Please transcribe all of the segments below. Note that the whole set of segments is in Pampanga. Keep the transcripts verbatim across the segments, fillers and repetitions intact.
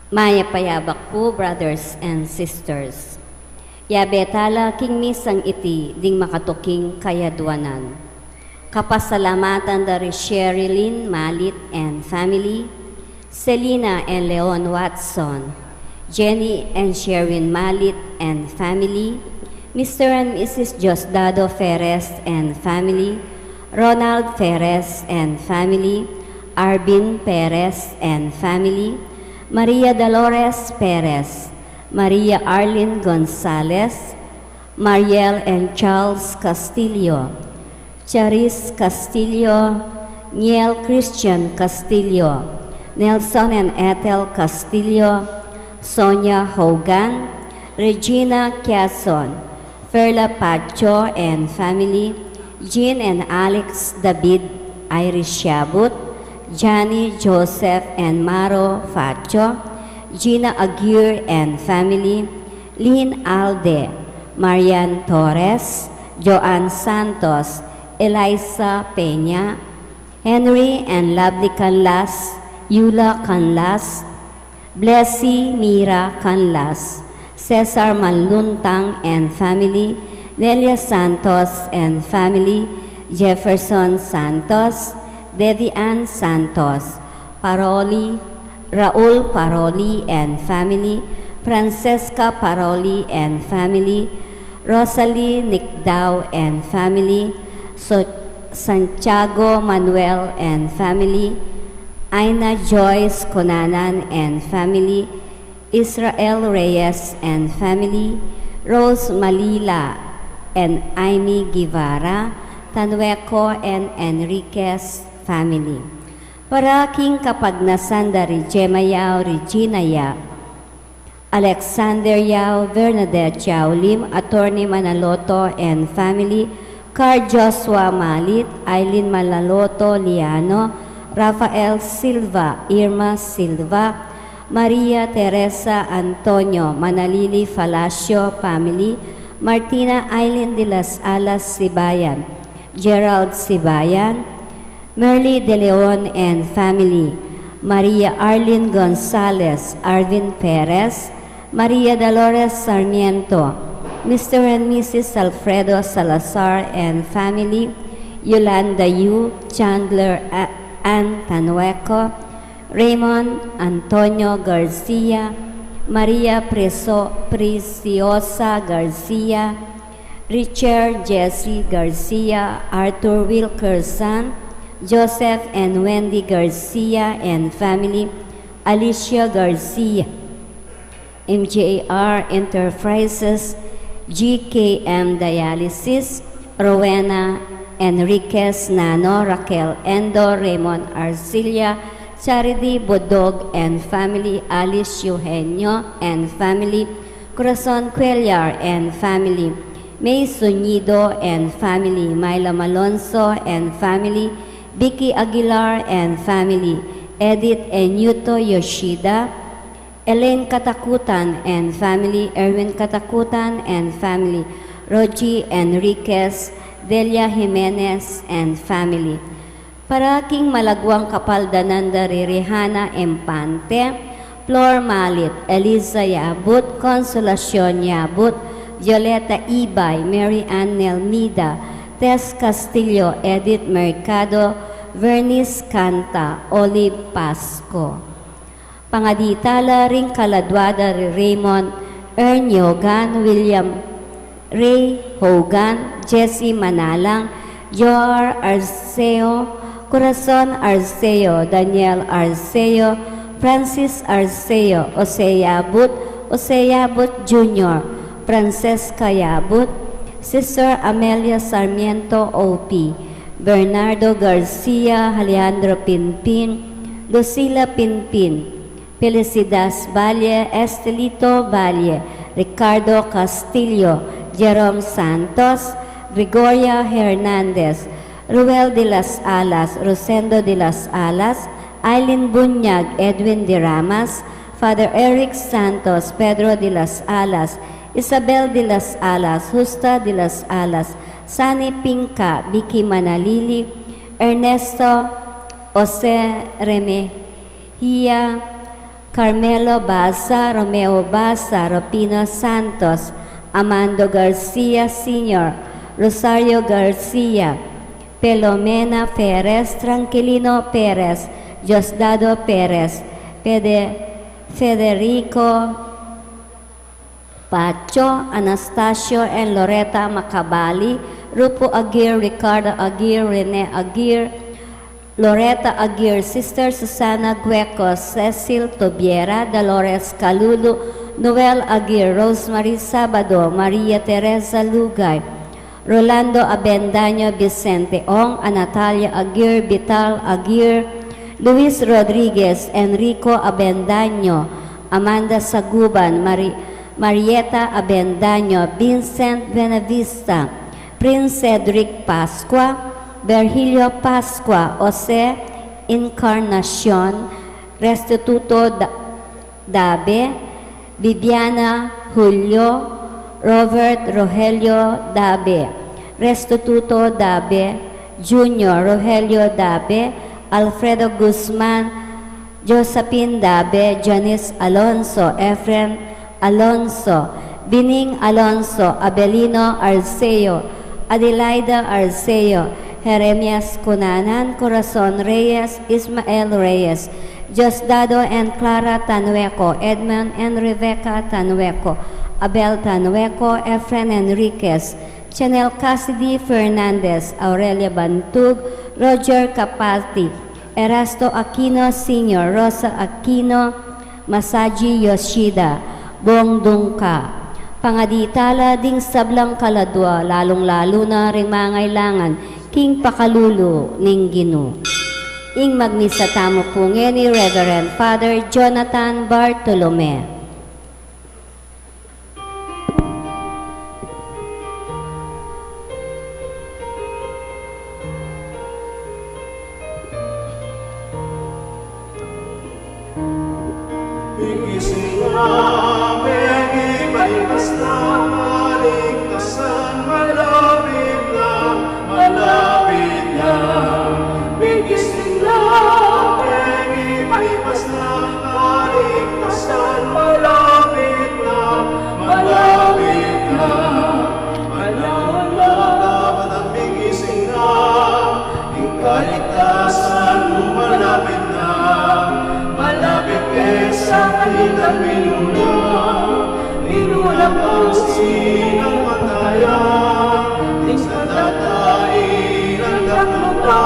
Mayap a yabak pu, brothers and sisters. Yabe tala king misang iti ding makatuking kayadwanan. Kapasalamatan da ri Sherilyn Malit and family, Selina and Leon Watson, Jenny and Sherwin Malit and family, Mister and Missus Diosdado Ferres and family, Ronald Ferres and family, Arvin Perez and family, Maria Dolores Perez, Maria Arlene Gonzalez, Mariel and Charles Castillo, Charis Castillo, Niel Christian Castillo, Nelson and Ethel Castillo, Sonia Hogan, Regina Quezon, Ferla Pacho and family, Jean and Alex David, Iris Shabut, Johnny Joseph and Maro Pacho, Gina Aguirre and family, Lynn Alde, Marian Torres, Joan Santos, Eliza Peña, Henry and Lovely Canlas, Yula Canlas, Blessy Mira Canlas, Cesar Manluntang and family, Nelia Santos and family, Jefferson Santos, Debbie Ann Santos, Paroli, Raul Paroli and family, Francesca Paroli and family, Rosalie Nicdao and family, So-, Santiago Manuel and family, Aina Joyce Conanan and family, Israel Reyes and family, Rose Malila and Aimee Guevara, Tanueco and Enriquez family. Para king kapagnasan da ri Gemma Yao, Regina Yao, Alexander Yao, Bernadette Yao Lim, Attorney Manaloto and family, Carl Joshua Malit, Eileen Manaloto Liano, Rafael Silva, Irma Silva, Maria Teresa Antonio, Manalili Falacio family, Martina Eileen de las Alas Sibayan, Gerald Sibayan, Merly De Leon and family, Maria Arlene Gonzalez, Arvin Perez, Maria Dolores Sarmiento, Mister and Missus Alfredo Salazar and family, Yolanda Yu, Chandler A-, Ann Tanueco, Raymond Antonio Garcia, Maria Preso-, Preciosa Garcia, Richard Jesse Garcia, Arthur Wilkerson, Joseph and Wendy Garcia and family, Alicia Garcia, M J R Enterprises, G K M Dialysis, Rowena Enriquez, Nano, Raquel Endo, Raymond Arcilla, Charity Bodog and family, Alice Eugenio and family, Corazon Cuellar and family, May Sonido and family, Myla Malonzo and family, Vicky Aguilar and family, Edith Enyuto Yoshida, Elaine Katakutan and family, Erwin Katakutan and family, Rogie Enriquez, Delia Jimenez and family. Para king malaguang kapaldanan da ri Rihana Empante, Flor Malit, Eliza Yabut, Consolacion Yabut, Violeta Ibay, Mary Ann Nelmida, Tess Castillo, Edith Mercado, Vernice Canta, Olive Pasco. Pangaditala ring kaladua da ri Raymond Erniogan, William Ray Hogan, Jesse Manalang, Joar Arceo, Corazon Arceo, Daniel Arceo, Francis Arceo, Jose Yabut, Jose Yabut Junior, Francesca Yabut, Sister Amelia Sarmiento O P, Bernardo Garcia, Alejandro Pinpin, Lucila Pinpin, Felicidas Valle, Estelito Valle, Ricardo Castillo, Jerome Santos, Gregoria Hernandez, Ruel de las Alas, Rosendo de las Alas, Aileen Bunyag, Edwin de Ramas, Father Eric Santos, Pedro de las Alas, Isabel de las Alas, Justa de las Alas, Sani Pinca, Vicky Manalili, Ernesto Jose Remejia, Carmelo Baza, Romeo Baza, Rufino Santos, Amando Garcia Senior, Rosario Garcia, Pelomena Perez, Tranquilino Perez, Diosdado Perez, Fede-, Federico Pacho, Anastasio and Loretta Macabali, Rupo Aguirre, Ricardo Aguirre, Rene Aguirre, Loretta Aguirre, Sister Susana Gueco, Cecil Tobiera, Dolores Calulu, Noel Aguirre, Rosemary Sabado, Maria Teresa Lugay, Rolando Abendaño, Vicente Ong, Anatalia Aguirre, Vital Aguirre, Luis Rodriguez, Enrico Abendaño, Amanda Saguban, Mari-, Marieta Abendaño, Vincent Buenavista, Prince Cedric Pascua, Virgilio Pascua, Jose Encarnacion, Restituto Da-, Dabe, Viviana Julio, Robert Rogelio Dabe, Restituto Dabe, Junior Rogelio Dabe, Alfredo Guzman, Josephine Dabe, Janice Alonso, Efren Alonso, Bining Alonso, Abelino Arceo, Adelaida Arceo, Jeremias Cunanan, Corazon Reyes, Ismael Reyes, Diosdado and Clara Tanueco, Edmund and Rebecca Tanueco, Abel Tanueco, Efren Enriquez, Chanel Cassidy Fernandez, Aurelia Bantug, Roger Capati, Erasto Aquino Senior, Rosa Aquino, Masaji Yoshida, Bong Dungka. Pangaditala ding sablang kaladua, lalung-lalu na ring mangailangan king pakalulu ning Ginu. Ing magmisa tamu pu ngeni, Reverend Father Jonathan Bartolome. Bigising na, mengibay na sa kaligtasan, malapit na, malapit na. Bigising na, mengibay na sa kaligtasan, malapit na, malapit na. Malapit na, malapit na. Ing kaligtasan mu malapit na, malapit ke sa kanilang minuna. Minuna pa ang sinang mataya, ding sa tatain ang daklupa.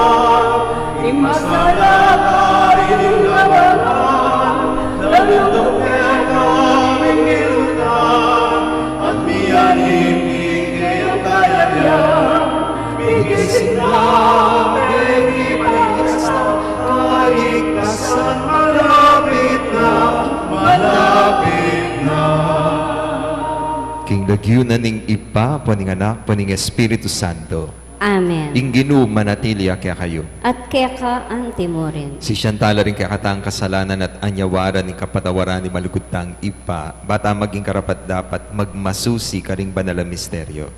King lagyu na ning Ibpa, ampo ning Anak, ampo ning Espiritu Santo. Amen. Ing Ginu manatili ya kekayu. At keka antimurin. Sisian tala ring kekatang kasalanan at anyawaran ing kapatawaran ning malugud tang Ibpa, ba tang maging karapat-dapat magmasusi karing banal a misteryo.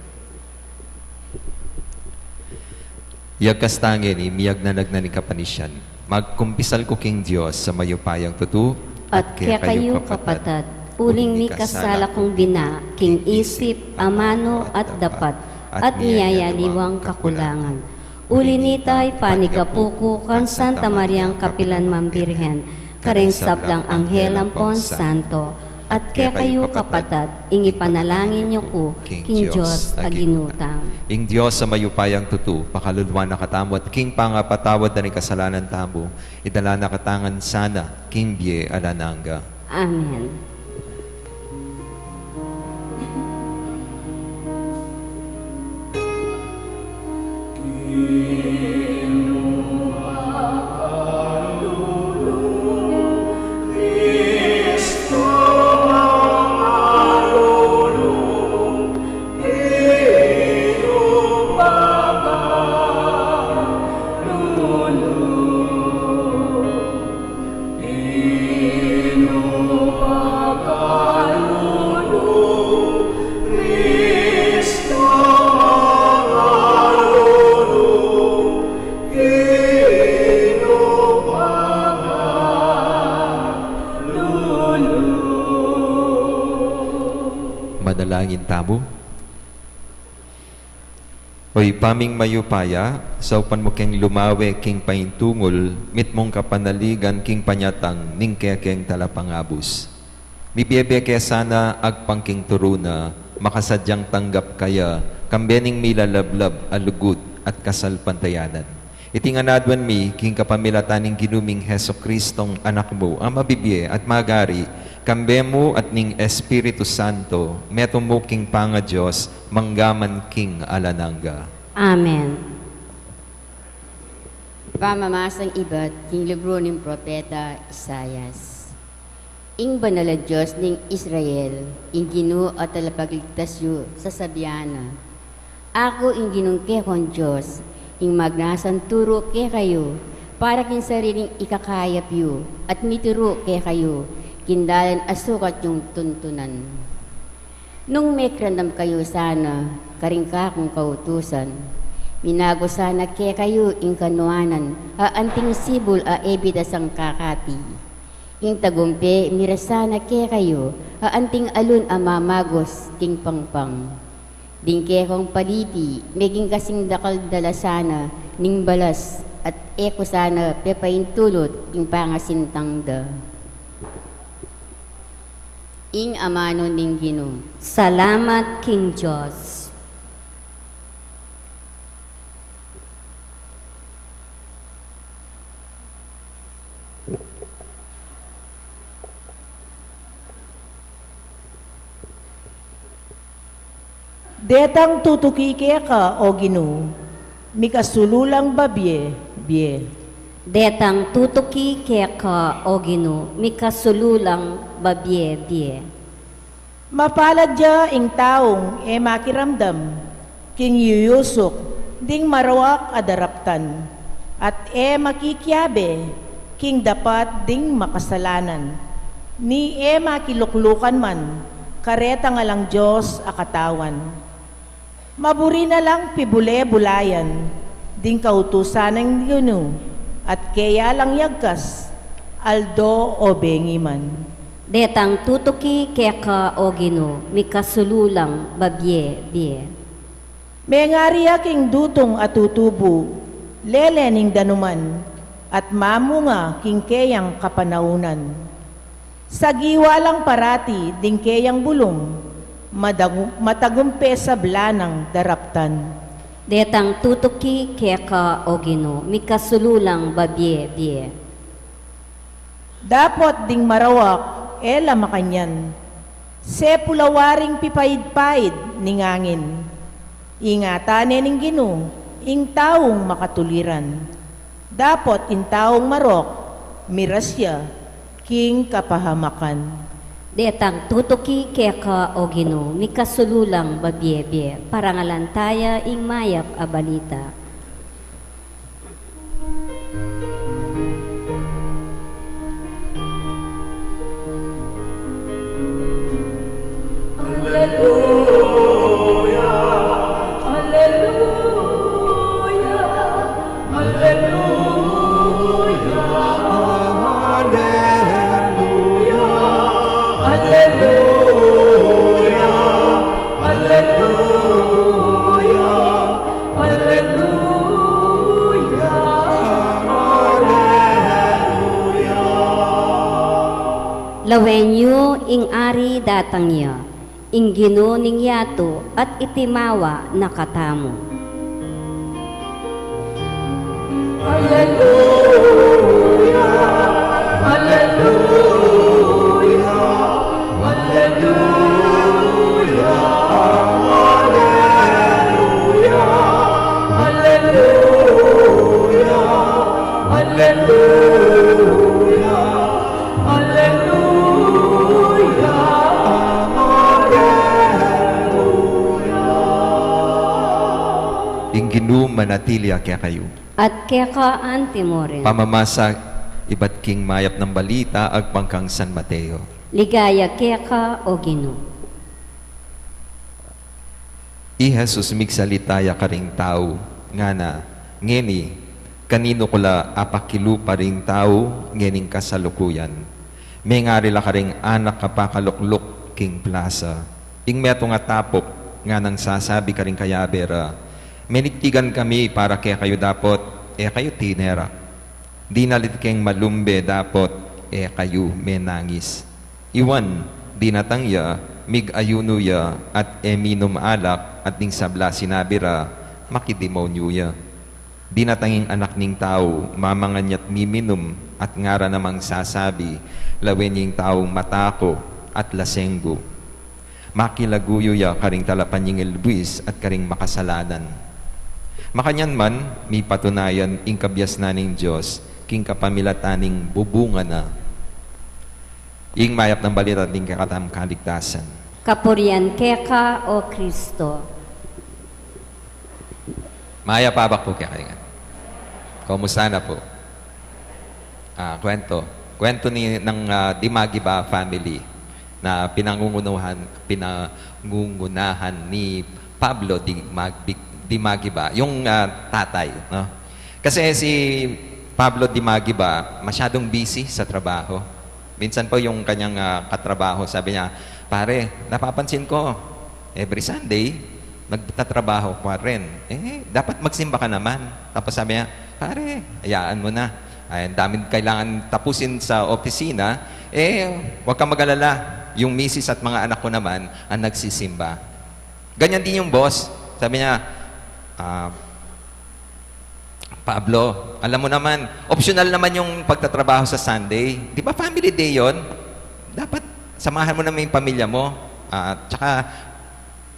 Yagkas tang ini, miyagnanag na ning kapanisian. Magkumpisal ku king Dios a mayupayang tutu, at kekayu, kapatad, uling mikasala kung bina, king isip, amanu, at dapat, at miyayaliwang kakulangan. Uli nita, ipanigapu ku kang Santa Mariang kapilan man Birhen, karing sablang anghel ampon santo, at kekayu, kapatad, ing ipanalangin yu ku king Dios a Ginu tang. Ing Dios a mayupayang tutu, pakalulwan na katamu at king pangapatawad da ring kasalanan tamu, idala na katamu ngan sana king bie alang angga. Amen. Manalangin tamu. O Ibpa ming mayupaya, saupan mu keng lumawe king paintungul, mitmung kapanaligan king panyatang ning kekeng talapangabus. Mibie-bie ke sana agpang king turu na, makasadyang tanggap kaya, kambe ning milalablab a lugud at kasalpantayanan. Iti ngan aduan mi king kapamilatan ning Ginu ming Jesucristong Anak mu, a mabibie at magari, kambe mu at ning Espiritu Santo, metung mu king pangaDios, manggaman king alang angga. Amen. Pamamasang ibat king libru ning propeta Isaias. Ing banal a Dios ning Israel, ing Ginu a talapagligtas yu, sasabian na, Aku ing Ginung kekong Dios, ing magnasan turu kekayu, para king sariling ikakayap yu, at mituru kekayu, king dalan a sukat yung tuntunan. Nung mekiramdam kayu sana karing kakung kautusan, minago sana kekayu ing kanuanan a anting sibul a ebit a sangkakati. Ing tagumpe mira sana kekayu a anting alun a mamagus king pangpang. Ding kekong palipi meging kasing dakal da la sana ning balas, at e ku sana pepaintulut ing pangasintang da. Ing amanu ning Ginu. Salamat king Dios. Detang tutuki keka, o Ginu, mikasulu lang babie bie. Detang tutuki keka, o Ginu, mikasulu lang babie bie. Mapalad ya ing taung e makiramdam king yuyusuk ding marawak a daraptan, at e makikiabe king dapat ding makasalanan, ni e makiluklukan man karetang alang Dios a katawan. Maburi na lang pibule-bulayan ding kautusan ning Ginu, at keya lang yagkas, aldo o bengi man. Detang tutuki keka, o Ginu, mikasulu lang babie bie. Mengari ya king dutung a tutubu, lele ning danuman, at mamunga king keyang kapanaunan. Sagiwa lang parati ding keyang bulung, madagu-, matagumpe sabla nang daraptan. Detang tutuki keka, o Ginu, mikasulu lang babie-bie. Dapot ding marawak, e la makanyan. Sepu la waring pipaid-paid ning angin. Ingatan ne ning Ginu ing taung makatuliran. Dapot ing taung marok, miras ya king kapahamakan. Detang tutuki keka, o Ginu, mikasulu lang babie-bie. Parangalan taya ing mayap a balita. Aleluya, aleluya, aleluya, aleluya, aleluya, aleluya, aleluya. Lawen yu ing Ari datang ya, ing Ginu ning yatu at itimawa na katamu. Aleluya, aleluya, aleluya, aleluya, aleluya, aleluya. Aleluya, aleluya. Ing Ginu manatili ya kekayu. At keka anti mu rin. Pamamasa ibat king mayap nang balita agpang kang San Mateo. Ligaya keka, o Ginu. I Jesus migsalita ya karing tau, ngana, ngeni, kaninu ku la apakilupa ring tau ngening kasalukuyan? Mengari la karing anak a pakalukluk king plasa. Ing metung a tapup nganang sasabi karing kayabe ra, menigtigan kami para kekayu dapot e kayu tinerak. Dinalit keng malumbe dapot e kayu menangis. Iwan, dinatang ya, mig-ayunu ya, at e minum alak, at ding sabla sinabi ra, makidemonyu ya. Dinatang ing Anak ning Tau, mamangan ya't miminum, at ngara namang sasabi, lawen ye ing taung mataku at lasenggu. Makilaguyu ya karing talapanyingil buis at karing makasalanan. Makanyan man, mipatunayan ing kabiasnan ning Dios king kapamilatan ning bubunga na. Ing mayap nang balita ning kekatamung kaligtasan. Kapurian keka, o Kristo. Mayap a abak pu kekayu ngan. Kumusta na pu? Ah, kwento. Kwento ni, ng, ah, Dimagiba family na pinangungunahan, pinangungunahan ni Pablo Dimag-, Dimagiba, yung, ah, tatay, no? Kasi si Pablo Dimagiba, masyadong busy sa trabaho. Minsan po yung kanyang, ah, katrabaho, sabi niya, "Pare, napapansin ko, every Sunday, nagtatrabaho ka pa rin. Eh, dapat magsimba ka naman." Tapos sabi niya, "Pare, hayaan mo na. Ay, ang daming kailangan tapusin sa opisina. Eh, huwag kang mag-alala. Yung misis at mga anak ko naman ang nagsisimba." Ganyan din yung boss. Sabi niya, ah, "Pablo, alam mo naman, optional naman yung pagtatrabaho sa Sunday. Di ba family day yon? Dapat samahan mo naman yung pamilya mo. Ah, tsaka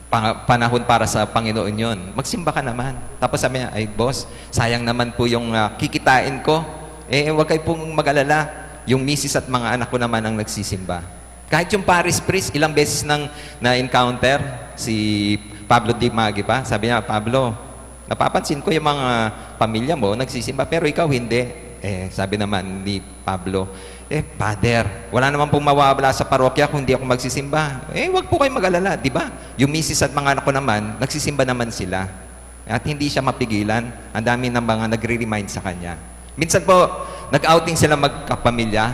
pa-, panahon para sa Panginoon yon. Magsimba ka naman." Tapos sabi niya, "Ay, boss, sayang naman po yung, ah, kikitain ko." "Eh, huwag kayo pong mag-alala. Yung misis at mga anak ko naman ang nagsisimba." Kahit yung parish priest, ilang beses nang na-encounter si Pablo Dimagiba. Sabi niya, "Pablo, napapansin ko yung mga pamilya mo nagsisimba, pero ikaw hindi." Eh, sabi naman ni Pablo, "Eh, Father, wala naman pong mawawala sa parokya kung di ako magsisimba." "Eh, wag po kayong mag-alala, di ba? Yung misis at mga anak ko naman, nagsisimba naman sila." At hindi siya mapigilan. Ang dami ng mga nagre-remind sa kanya. Minsan po, nag-outing sila magkapamilya,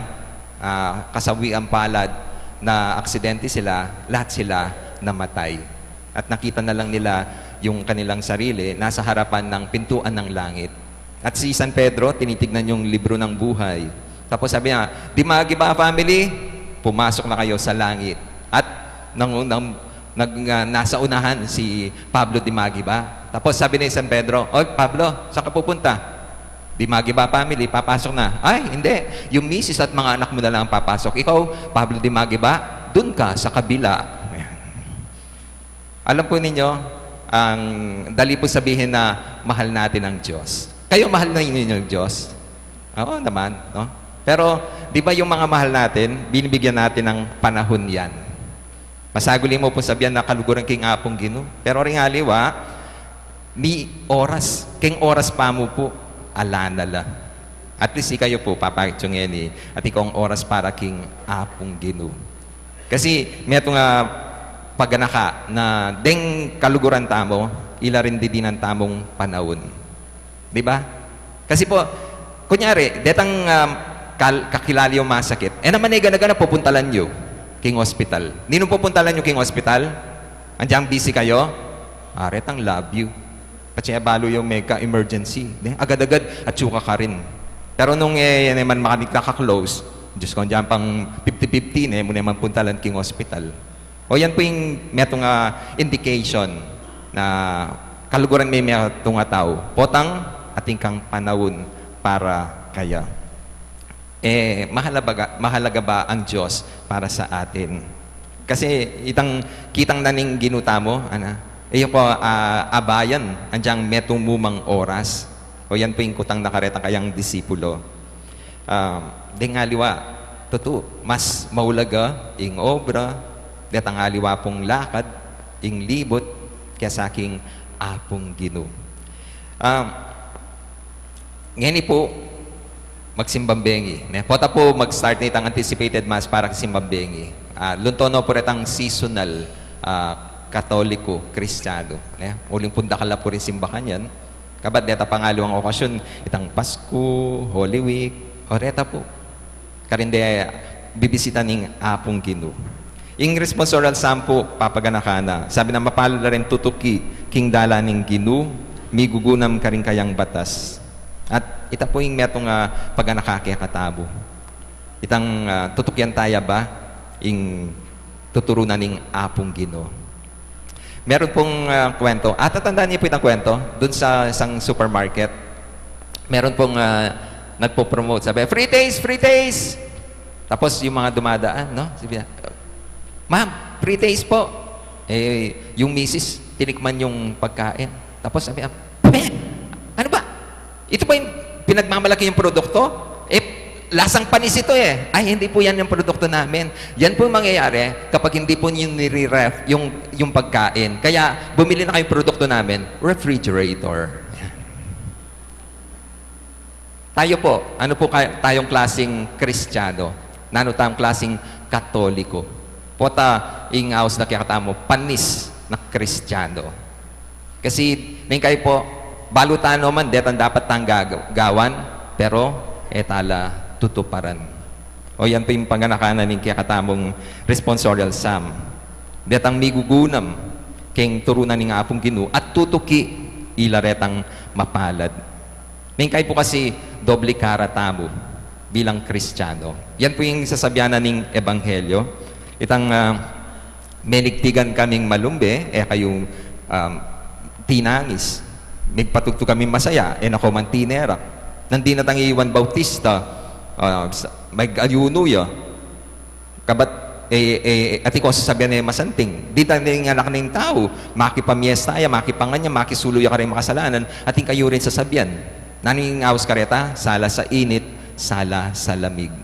ah, kasawiang palad na aksidente sila, lahat sila namatay. At nakita na lang nila yung kanilang sarili nasa harapan ng pintuan ng langit. At si San Pedro, tinitignan yung libro ng buhay. Tapos sabi niya, "Dimagiba family, pumasok na kayo sa langit." At nang, nang Nag, ah, nasa unahan si Pablo Dimagiba. Tapos sabi ni San Pedro, "Oy, Pablo, saan ka pupunta?" "Dimagiba family, papasok na." "Ay, hindi. Yung misis at mga anak mo na lang ang papasok. Ikaw, Pablo Dimagiba, dun ka sa kabila." Ayan. Alam po ninyo, ang dali po sabihin na mahal natin ang Diyos. Kayo, mahal na ninyo ang Diyos? Oo naman, no? Pero, di ba yung mga mahal natin, binibigyan natin ng panahon yan. Masaguli mo po sabihan na kaluguran king Apung Ginu. Pero ring aliwa, may oras, king oras pa mo po, ala na la. At least ikayo po, papakit yung ngeni, at ikaw ang oras para king Apung Ginu. Kasi, metung a paganaka na deng kaluguran tamu, ila rin didinan tamung panaun. Di ba? Kasi po, kunyari, detang, um, kal-, kakilala yung masakit, e naman e gana-gana pupuntalan yu king hospital. Ninung pupuntalan yu king hospital? Andiang busy kayo? Aretang love you. Patse balu yung mega emergency. Di, agad-agad, atsu ka karin. Pero nung, e, yan naman makamig kaka-close, Diyos ko, andiang pang fifty fifty, ne mu naman puntalan king hospital. O yan po yung metung a indication na kaluguran me metung a tau. Potang atin kang panaun para kaya. E, mahalaga, mahalaga ba ang Diyos para sa atin? Kasi itang kitang na ning Ginu tamu, ana, e yu ko, ah, abayan, andiang metung mu mang oras. O yan po yung kutang na karetang kayang disipulo. Ah, deng aliwa, tutu, mas maulaga ing obra, detang aliwa pung lakad, ing libut, kesa king Apung Ginu. Ah, ngeni po, magsimbang bengi. Ne? Pota po mag-start na itang anticipated mass para king simbang bengi. Ah, lunto no po retang seasonal, ah, Katoliko, Kristiyano. Ne? Uling pung dakal na po rin simbakan yan. Kabat deta pang aliwang okasyon, itang Pasko, Holy Week, o reta po. Karin de bibisita ning Apung Ginu. Ing responsorial psalm po, papaganaka na. Sabi na, "Mapalad la ring tutuki king dalan ning Ginu, migugunam karing kayang batas." At ita po ing metung a paganaka kekatamu. Itang, ah, tutukian taya ba ing tuturunan ning Apung Ginu. Meron pong, ah, kwento. Ata tandaan niyo po itang kwento? Dun sa isang supermarket, meron pong, ah, nagpo-promote. Sabi, "Free taste, free taste!" Tapos yung mga dumadaan, no? Sabi niya, "Ma'am, free taste po." E, yung misis, tinikman yung pagkain. Tapos sabi niya, "Be, ano ba? Ito ba yung pinagmamalaki yung produkto? E, lasang panis ito e." "Ay, hindi po yan yung produkto namin." Yan po yung mangyayari kapag hindi po yung nire-ref, yung, yung pagkain. Kaya bumili na kayong produkto namin, refrigerator. Yan. Tayo po, ano po kay-, tayong klaseng Kristiyano? Nanu tayong klaseng Katoliko? Pota ing aus na kekatamu, panis na Kristiyano. Kasi, neng kayi po, balu tana man, detang dapat tang gaga-, gawan, pero e tala tutuparan. O yan po yung paganaka na ning kekatamung responsorial psalm. Detang migugunam keng turunan ning Apung Ginu at tutuki, ila retang mapalad. Neng kayi po kasi doble kara tamu bilang Kristiyano. Yan po yung sasabian na ning Ebanghelyo. Itang, ah, menigtigan kaming malumbe, e kayu, um, tinangis. Migpatugtug kaming masaya, e na ko man tinerak. Nandin na tang i Juan Bautista, ah, sa, mag-ayuno ya. Kabat, e, e, atin kong sasabian e masanting. Dinan ning Anak ning Tau, makipamiesta ya, makipangan ya, makisulu ya karing makasalanan, atin kayu rin sasabian. Nanu ing aus kareta? Sala sa init, sala sa lamig.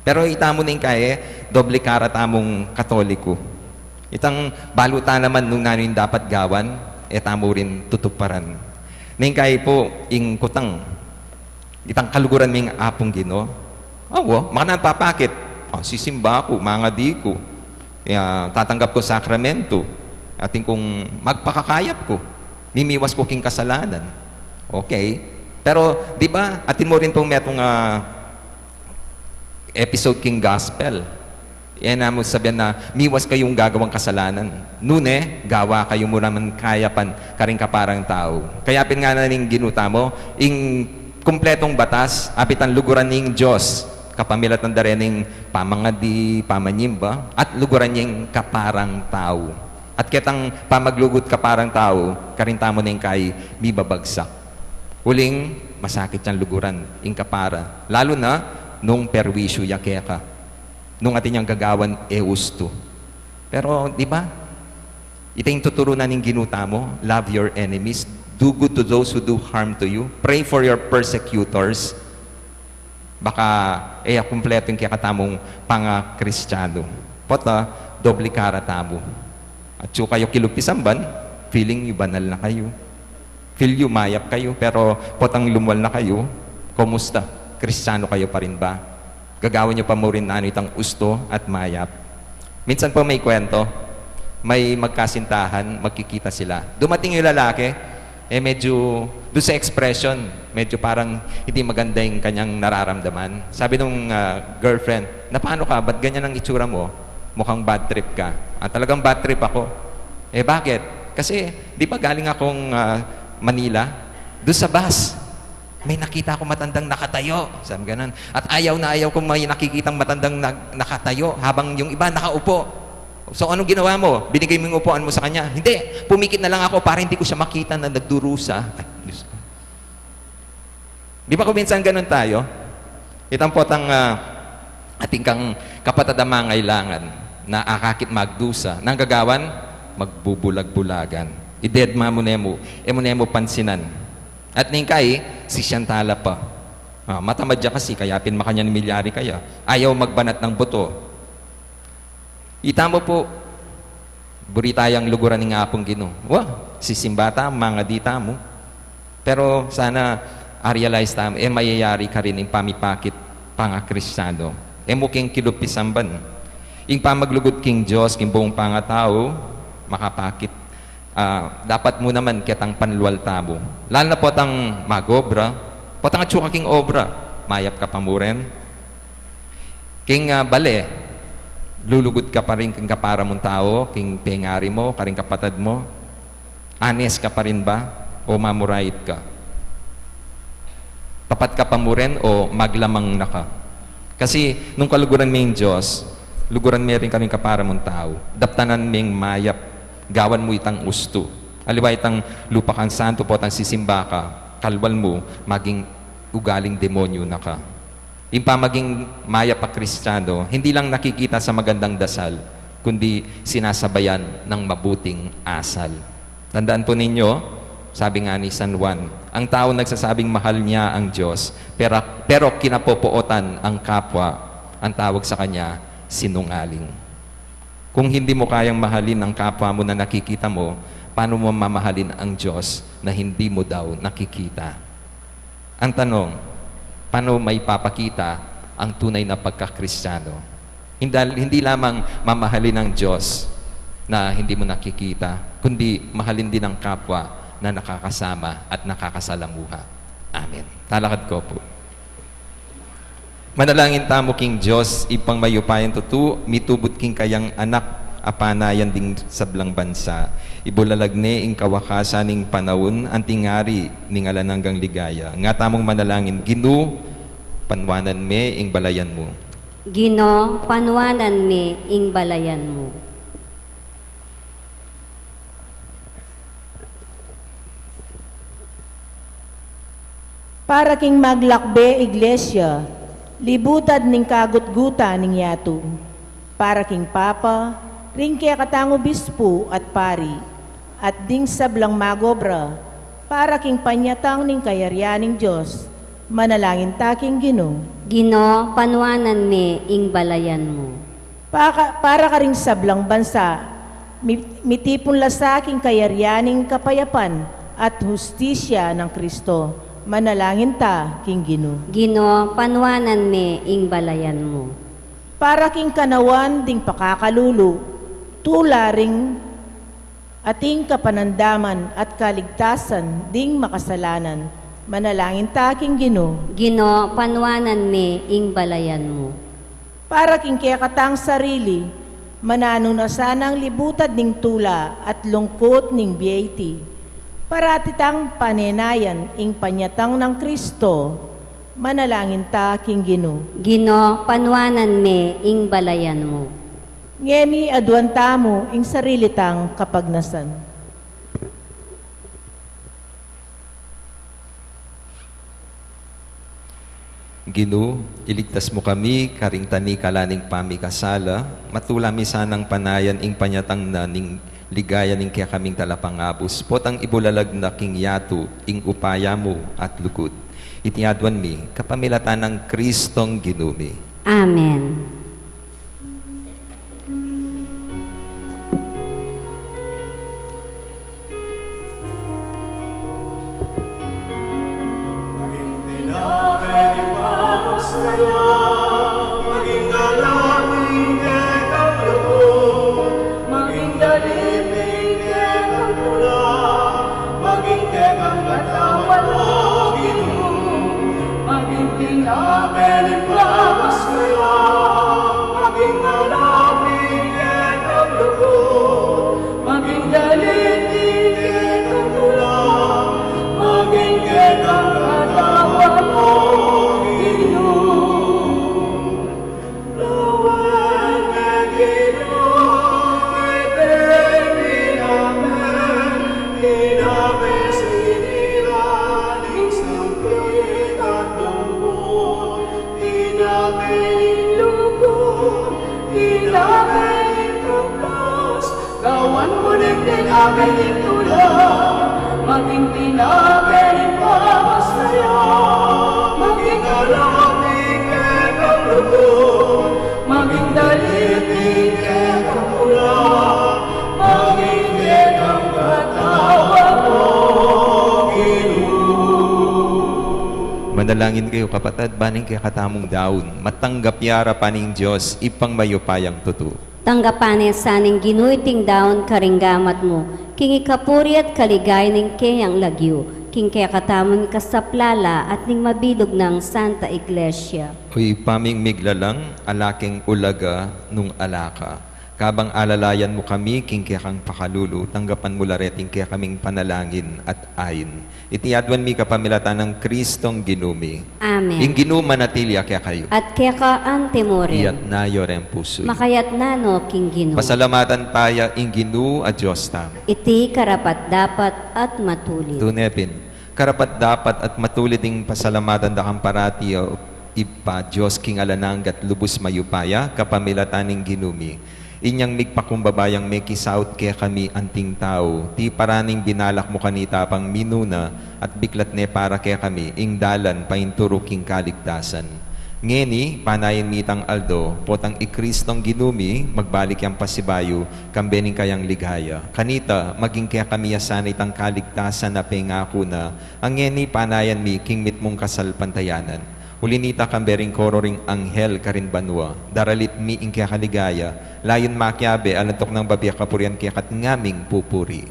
Pero itamu neng kayi, doble kara tamung Katoliko. Itang balu tana man nung nanu ing dapat gawan, e tamu rin tutuparan. Neng kayi po, ing kutang, itang kaluguran ming Apung Ginu. Awa, makananu papakit? O, sisimba ku, mangadi ku. Ya, tatanggap ku sakramento. Atin kung magpakakayap ku. Mimiwas ku king kasalanan. Okay. Pero, di ba, atin mu rin pong metung, ah, episode king gospel. Yan na mu sabian na, "Miwas kayung gagawang kasalanan. Nune, gawa kayu mu naman kayapan karing kaparang tau." Kaya pin ngana ning Ginu tamu, ing kumpletong batas, apin tang luguran ning Dios, kapamilatan da rin ning pamangadi, pamanyimba, at luguran ning kaparang tau. At ketang pamaglugud kaparang tau, karin tamu neng kai mibabagsak. Uling masakit yang luguran ing kapara, lalu na nung perwisyu ya keka, nung atin yang gagawan e ustu. Pero, di ba? Ita ing tuturu na ning Ginu tamu, "Love your enemies, do good to those who do harm to you, pray for your persecutors." Baka e ya kumpletu ing kekatamung pangakristianu. Pota, doble kara tamu. Atsu kayu kilub pisamban, feeling yu banal na kayu. Feel yu mayap kayu, pero potang lumwal na kayu, kumusta? Kristianu kayu pa rin ba? Gagawan yu pa mu rin nanu itang ustu at mayap? Minsan po may kwento, may magkasintahan, magkikita sila. Dumating yung lalaki, eh, medyo, doon sa expression, medyo parang hindi maganda yung kanyang nararamdaman. Sabi nung, ah, girlfriend, "Na, paano ka? Ba't ganyan ang itsura mo? Mukhang bad trip ka." "Ah, talagang bad trip ako." "Eh, bakit?" "Kasi, di ba galing akong, ah, Manila? Doon sa bus, may nakita akong matandang nakatayo." Sabi ganun. "At ayaw na ayaw kong may nakikitang matandang nag-, nakatayo habang yung iba nakaupo." "So, anong ginawa mo? Binigay mo yung upuan mo sa kanya?" "Hindi. Pumikit na lang ako para hindi ko siya makita na nagdurusa." Ay, Diyos ko. Di ba kung minsan ganun tayo? Itang potang, ah, atin kang kapatad a mangailangan na akakit magdusa, nang gagawan, magbubulag-bulagan. Idedma mu ne mu, e mu ne mu pansinan. At neng kai, sisian tala pa. Ah, matamad ya kasi, kaya pin makanyan milyari kaya. Ayaw magbanat ng buto. Ita mu pu, buri tayang luguran ning Apung Ginu. Wa, sisimba tamu, mangadi tamu. Pero sana a-realize tamu, e mayayari karin ing pamipakit pangakristianu. E mu king kilub pisamban. Ing pamaglugud king Dios, king buung pangatau, makapakit. Ah, dapat mu naman ketang panlual tamu. Lalu na potang mag-obra, potang atsu ka king obra, mayap ka pa mu rin. King, ah, bale, lulugud ka pa rin king kapara mung tau, king pengari mu, karing kapatad mu? Honest ka pa rin ba? O mamurait ka? Tapat ka pa mu rin o maglamang na ka? Kasi nung kaluguran me ing Dios, luguran me rin karing kapara mung tau. Daptanan meng mayap, gawan mu itang ustu. Aliwa itang lupa kang santu potang sisimba ka, kalwal mu, maging ugaling demonyu na ka. Ing pamaging mayap a Kristiano, hindi lang nakikita sa magandang dasal, kundi sinasabayan ng mabuting asal. Tandaan po ninyo, sabi nga ni San Juan, ang tao nagsasabing mahal niya ang Diyos, pero, pero kinapopootan ang kapwa, ang tawag sa kanya, sinungaling. Kung hindi mo kayang mahalin ang kapwa mo na nakikita mo, paano mo mamahalin ang Diyos na hindi mo daw nakikita? Ang tanong, paano maipapakita ang tunay na pagkakristyano? Hindi, hindi lamang mamahalin ang Diyos na hindi mo nakikita, kundi mahalin din ang kapwa na nakakasama at nakakasalamuha. Amen. Talakad ko po. Manalangin tamu king Dios, Ibpang mayupayang tutu, mitubud king kayang Anak a panayan ding sablang bansa. Ibulalag ne ing kawakasan ning panaun, anting ari ning alang anggang ligaya. Nga tamung manalangin, Ginu, panuanan me ing balayan mu. Ginu, panuanan me ing balayan mu. Para king maglakbe Iglesia, libutad ning kagutgutan ning yatu. Para king Papa, ring kekatang obispo at pari, at ding sablang magobra, para king panyatang ning kayarian ning Dios, manalangin ta king Ginu. Ginu, panuanan me ing balayan mu. Paka-, para karing sablang bansa, mi-, mitipun la sa king kayarian ning kapayapan at hustisya nang Kristo, manalangin ta king Ginu. Ginu, panuanan me ing balayan mu. Para king kanawan ding pakakalulu, tula ring ating kapanandaman at kaligtasan ding makasalanan, manalangin ta king Ginu. Ginu, panuanan me ing balayan mu. Para king kekatang sarili, mananu na sanang libutad ning tula at lungkut ning bie iti. Parati tang panenayan ing panyatang nang Kristo, manalangin ta king Ginu. Ginu, panuanan me ing balayan mu. Ngeni aduan tamu ing sarili tang kapagnasan. Ginu, iligtas mu kami karing tanikala ning pamikasala, matula mi sanang panayan ing panyatang na ning ligaya ning kekaming talapangabus, potang ibulalag na king yatu ing upaya mu at lugud. Iti aduan mi kapamilatan nang Kristong Ginu mi. Amen. Maging tinape ning bakas kaya, maging alapin kekang lugud, maging dalit ning kekang tula, maging kekang katawan, o Ginu. Gawan mu ning tinape ning tula, maging tinape ning pamamasaya, maging alapin kekang lugud, maging dalit ning kekang tula, maging kekang katawan, o Ginu. Manalangin kayu, kapatad, ban ing kekatamung daun matanggap ya arapan ning Dios, Ibpang mayupayang tutu. Tanggapan na sa ning Ginu iting daun karing gamat mu, king ikapuri at kaligayan ning keyang lagyu, king kekatamung ikasaplala at ning mabilug nang Santa Iglesia. O Ibpa ming miglalang, ala keng ulaga nung ala ka. Kabang alalayan mu kami king kekang pakalulu, tanggapan mu la reting kekaming panalangin at ain. Iti aduan mi kapamilatan nang Kristong Ginu mi. Amen. Ing Ginu manatili ya kekayu. At keka antimurin. Iyatas yu reng pusu yu. Makayatas na no king Ginu. Pasalamatan taya ing Ginu a Dios tamu. Iti karapat-dapat at matulid. Tune pin, karapat-dapat at matulid ing pasalamatan da kang parati, o Ibpa, Dios king alang angga at lubus mayupaya, kapamilatan ning Ginu mi. Inyang migpakumbaba yang mekisaut kekami anting tau, tiparan ing binalak mu kanita pang minuna, at biklat ne para kekami ing dalan paintulu king kaligtasan. Ngeni, panayan mi itang aldo, potang i Kristong Ginu mi, magbalik yang pasibayu, kambe ning kayang ligaya. Kanita, maging kekami ya sana itang kaligtasan a pengaku na, a ngeni panayan mi king mitmung kasalpantayanan. Uli nita, kambe ring koro ring anghel karin banua, daralit mi ing kekaligaya, layun makiabe alang tuknang babie kapurian keka at ngaming pupuri.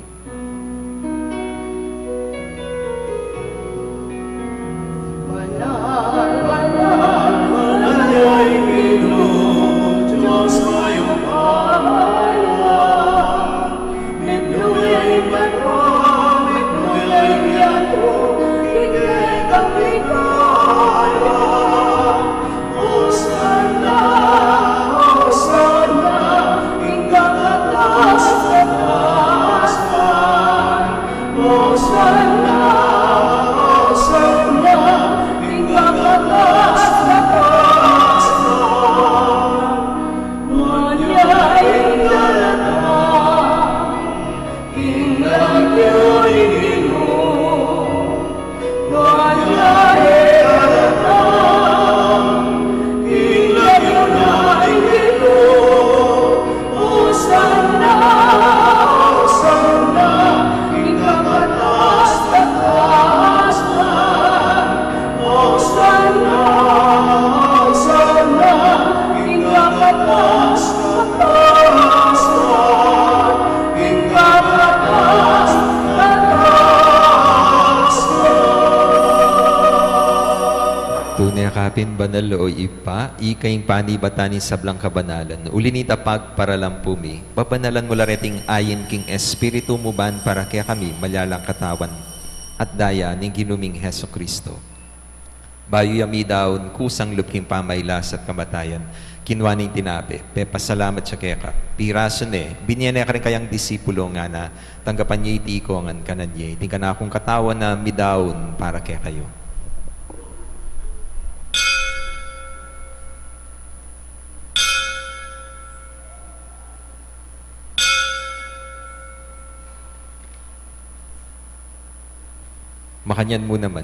Tune ka pin banal, o Ibpa, ika ing panibatan ning sablang kabanalan. Uli nita pagparalampu mi, babanalan mu la reting ain king Espiritu mu ban para kekami malyalang katawan at daya ning Ginu ming Jesucristo. Bayu ya midaun, kusang lub king pamailas at kamatayan, kinua ne ing tinape, pepasalamat ya keka, pirasu ne, binie ne karing kayang disipulo, ngana: Tanggapan ye iti ikongan, kanan ye, iti ing kanakung katawan a midaun para kekayu. Makanyan mu naman,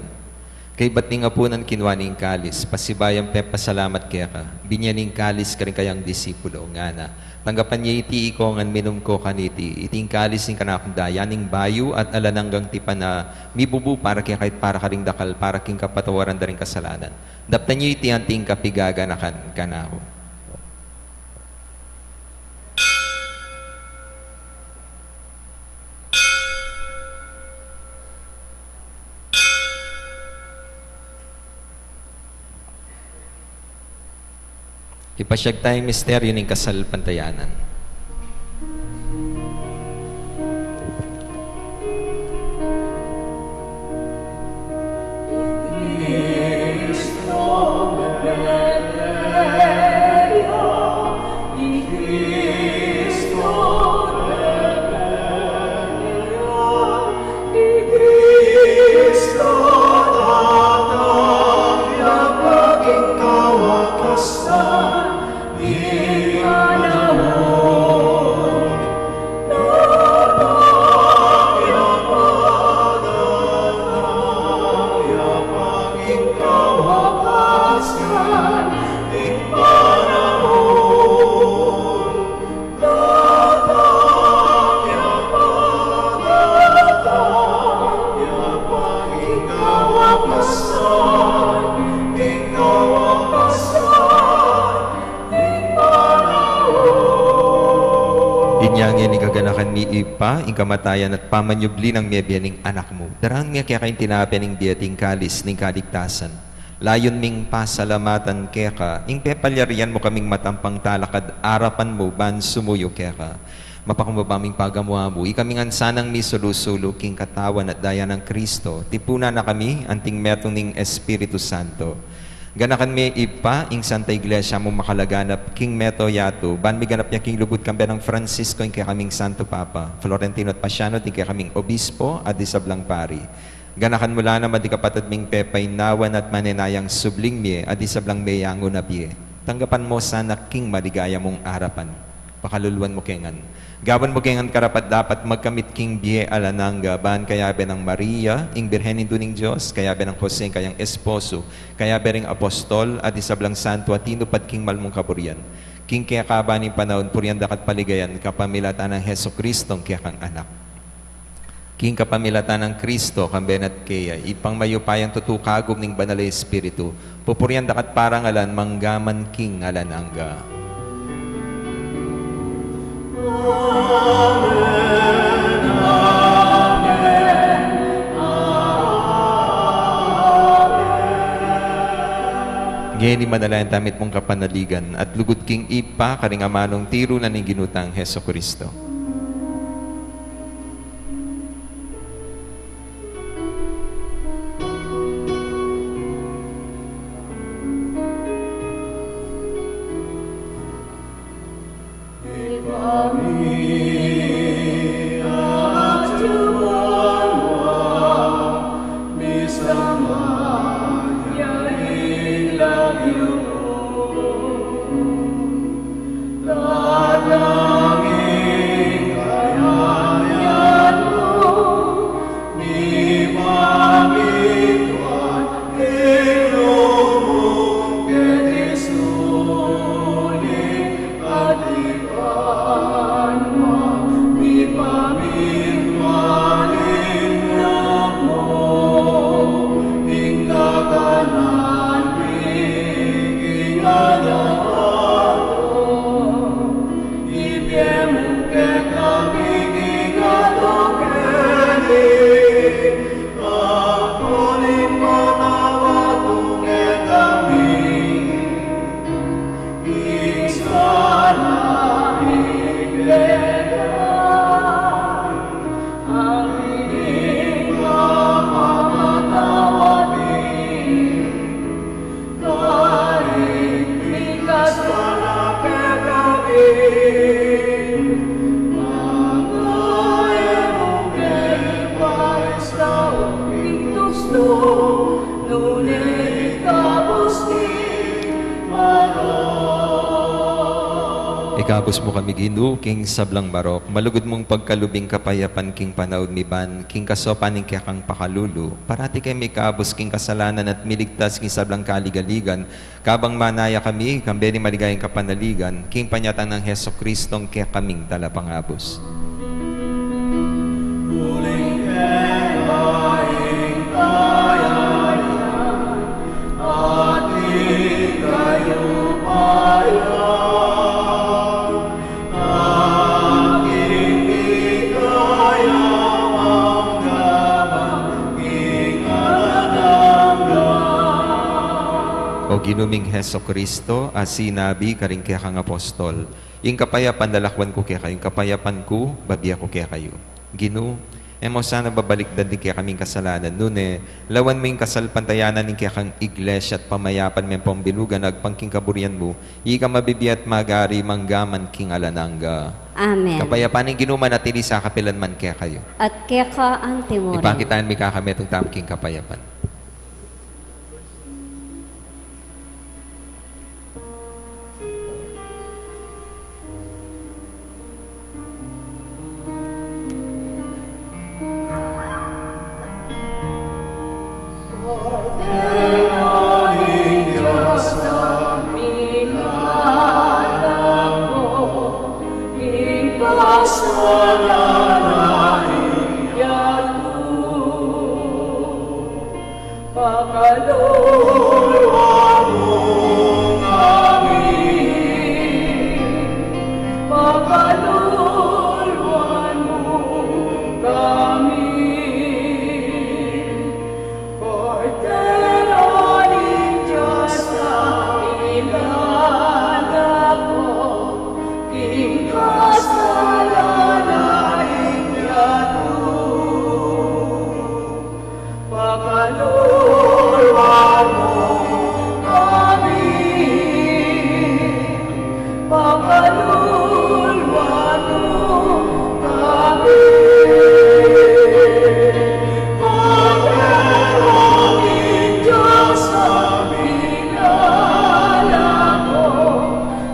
kaybat ning apunan, kinua ne ing kalis, pasibayu yang pepasalamat keka, binie ne ing kalis karing kayang disipulo, ngana: Tanggapan ye iti ikongan, minum ko kaniti, iti ing kalis ning kanakung daya ning bayu at alang anggang tipan a mibubu para kekayu at para karing dakal para king kapatawaran da ring kasalanan. Daptan ye iti anting kapigaganakan kanaku. Ipasyag taya ing misteryu ning kasalpantayanan. Inya ngeni gaganakan mi, Ibpa, ing kamatayan at pamanyubli nang mebie ning Anak mu. Darang mi keka ing tinape ning bie at ing kalis ning kaligtasan. Layun ming pasalamatan keka ing pepalyarian mu kaming matampang talakad arapan mu ban sumuyu keka. Mapakumbaba ming pagamu-amu, ikami ngan sanang misulu-sulu king katawan at daya nang Kristo, tipunan na kami anting metung ning Espiritu Santo. Ganakan me, Ibpa, ing Santa Iglesia mung makalaganap king mabilug a yatu, ban miganap ya king lugud kambe nang Francisco ing kekaming Santo Papa, Florentino at Paciano ding kekaming obispo at ding sablang pari. Ganakan mu la naman ding kapatad ming pepainawan at manenayang subling mie at ding sablang meyangu na bie. Tanggapan mu sana king maligaya mung arapan. Pakaluluan mu ke ngan. Gawan mu ke ngan karapat-dapat magkamit king bie alang angga, ban kayabe nang Maria, ing Birhen Indu ning Dios, kayabe nang Jose, ing kayang esposo, kayabe ring apostol, at ding sablang santo a tinupad king mal mung kaburian. King kekaban ning panaun, purian da ka at paligayan kapamilatan nang Jesucristo, ing kekang Anak. King kapamilatan nang Kristo, kambe na at keya, Ibpang mayupayang tutu, kagum ning Banal a Espiritu, pupurian da ka at parangalan mangga man king alang angga. Amen, amen, amen. Ngeni manalangin tamu mitmung kapanaligan at lugud king Ibpa karing amanung tiru na ning Ginu tang Jesucristo. Ikabus mu kami, Ginu, king sablang marok, malugud mung pagkalub ing kapayapan king panaun mi ban, king kasaupan ning kekang pakalulu, parati kami ikabus king kasalanan at miligtas king sablang kaligaligan, kabang manaya kami, kambe ning maligayang kapanaligan, king panyatang nang Jesucristong kekaming Talapangabus. Uling keka ing kayarian, at ing kayupayan, aking di kaya manggaman king alang angga. O Ginu ming Jesucristo, a sinabi karing kekang apostol, "Ing kapayapan lalakwan ku kekayu, ing kapayapan ku babie ku kekayu." Ginu, e mu sana babalikdan ding kekaming kasalanan, nune lawan mu ing kasalpantayanan ning kekang Iglesia at pamayapan meng pambilugan agpang king kaburian mu, ika mabibie at magari manggaman king alang angga. Amen. Kapayapan ning Ginu manatili sa kapilan man kekayu. At keka antimurin. Ipakitaan mi kekami itung tamu king kapayapan. Pakaluluan mu kami. Pakaluluan mu kami. Kordero ning Dios, a milalako king kasalanan ning yatu. Pakaluluan mu kami, pakaluluan mu kami. Kordero ning Dios, a milalako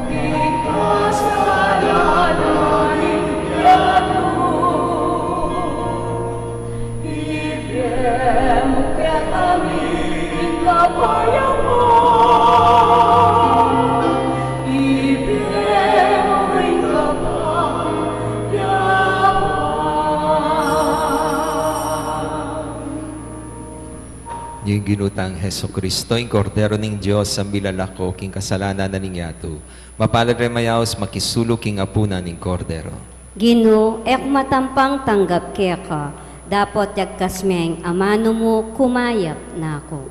king kasalanan ning yatu. Ibie mu kekami ing kapayapan. Ibie mu ing kapayapan. Ing Ginu tang Jesucristo, ing Kordero ning Dios, a milalako king kasalanan na ning yatu. Mapalad ring mayaus makisalu king apunan ning Kordero. Ginu, e ku matampang tanggap keka, dapot yagkas meng amanu mu, kumayap na ku.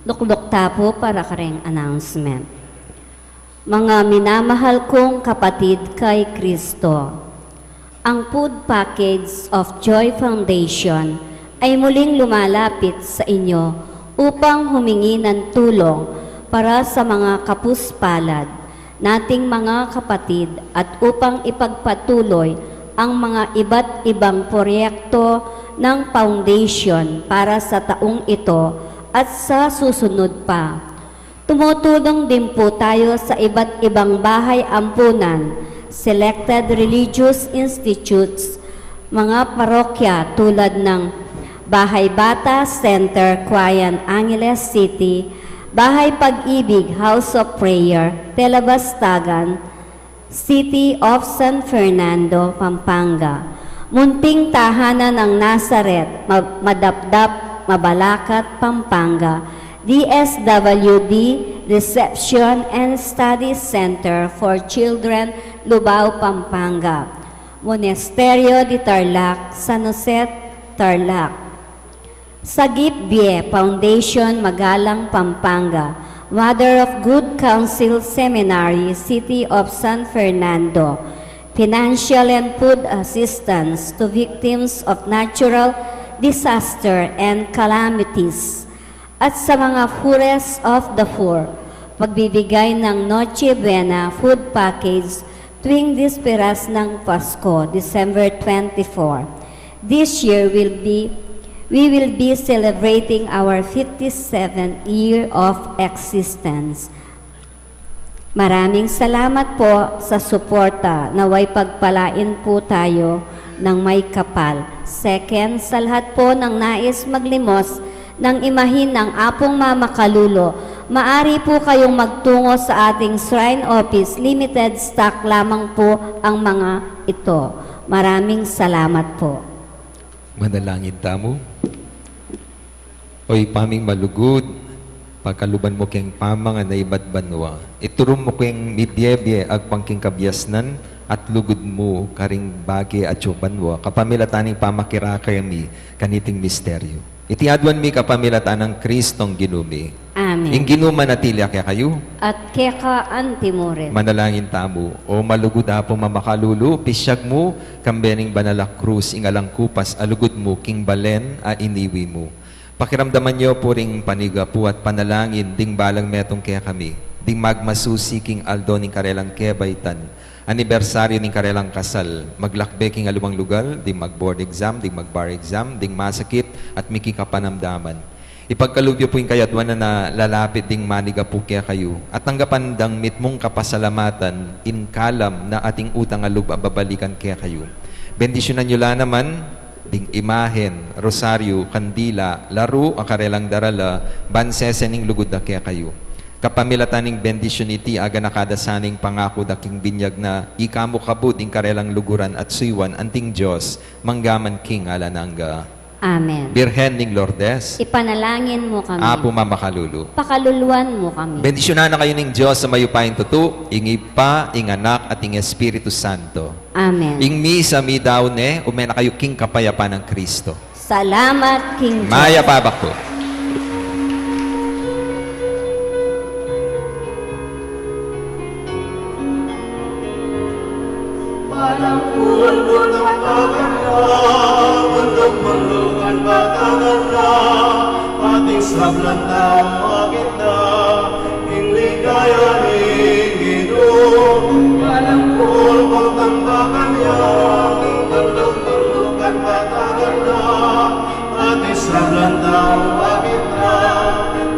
Lukluk ta pu para kareng announcement. Mga minamahal kong kapatid kay Kristo, ang Food Package of Joy Foundation ay muling lumalapit sa inyo upang humingi ng tulong para sa mga kapuspalad nating mga kapatid at upang ipagpatuloy ang mga iba't ibang proyekto ng foundation para sa taong ito at sa susunod pa. Tumutulong din po tayo sa iba't ibang bahay ampunan, selected religious institutes, mga parokya tulad ng Bahay Bata Center, Cuayan, Angeles City, Bahay Pag-ibig, House of Prayer, Telebastagan, City of San Fernando, Pampanga. Munting Tahanan ng Nazaret, Ma-, Madapdap, Mabalacat, Pampanga. D S W D Reception and Study Center for Children, Lubao, Pampanga. Monasterio de Tarlac, San Jose, Tarlac. Sagip Bie Foundation, Magalang, Pampanga. Mother of Good Counsel Seminary, City of San Fernando. Financial and food assistance to victims of natural disaster and calamities. At sa mga poorest of the poor, pagbibigay ng Noche Buena food package tuwing Bisperas ng Pasko, December twenty-four. This year will be, we will be celebrating our fifty-seventh year of existence. Maraming salamat po sa suporta. Nawa'y pagpalain po tayo ng may kapal. Second, sa lahat po ng nais maglimos ng imahin ng Apung Mama Kalulu, maari po kayong magtungo sa ating Shrine Office. Limited stock lamang po ang mga ito. Maraming salamat po. Manalangin tamu. O Ibpa ming malugud, pakaluban mu keng pamangana ibat banua. Ituru mu keng mibie-bie agpang king kabiasnan at lugud mu karing bage atyu banua, kapamilatan ning pamakirake mi kaniting misteryu. Iti aduan mi kapamilatan nang Kristong Ginu mi. Amen. Ing Ginu manatili ya kekayu. At keka antimurin. Manalangin tamu. O malugud Apung Mama Kalulu, pisyag mu, kambe ning banal a krus, ing alang kupas a lugud mu, king balen a iniwi mu. Pakiramdaman yu pu ring panigapu at panalangin ding balang metung kekami, ding magmasusi king aldo ning karelang kebaitan, anibersaryu ning karelang kasal, maglakbe king aliwang lugal, ding mag-board exam, ding mag-bar exam, ding masakit at mikikapanamdaman. Ipagkalub yu pu ing kayaduanan a lalapit ding manigapu kekayu, at tanggapan dang mitmung kapasalamatan ing kalam na ating utang a lub a babalikan kekayu. Bendisyunan yu la naman ding imahen, rosaryu, kandila, laru a karelang darala, ban sese ning lugud da kekayu. Kapamilatan ning bendisyun iti, aganaka da sana ing pangaku da king binyag na ika mu kabud ing karelang luguran at suyuan anting Dios, mangga man king alang angga. Amen. Birhen ning Lourdes, ipanalangin mu kami. Apung Mama Kalulu, pakaluluan mu kami. Bendisyunan na kayu ning Dios a mayupayang tutu, ing Ibpa, ing Anak, at ing Espiritu Santo. Amen. Ing misa meyari ne, ume na kayu king kapayapan nang Kristo. Salamat king Dios. Mayap a abak pu. Palang kulkul ang paganda, bundok-bundukan patagan na, ating sablang tau akit na, ing ligaya ning Ginu. Palang kulkul tambakan ya, bundok-bundukan patagan na, ating sablang tau akit na,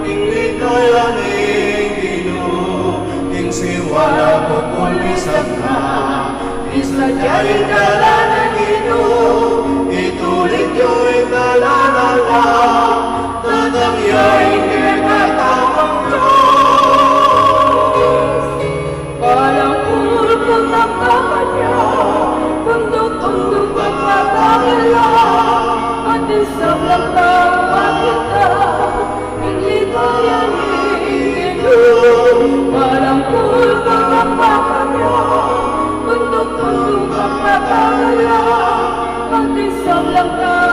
ing ligaya ning Ginu, ing siwala bukul misagna, misadya ing dalan nang Ginu, ituling yu ing dalan ala, tatang ya ing kekatamung Dios. Palang kulkul tambakan ya, bundok-bundukan patagan na, ating sablang tau akit na, ing ligaya ning Ginu. Palang kulkul tambakan ya, bundok-bundukan patagan na, ating sablang tau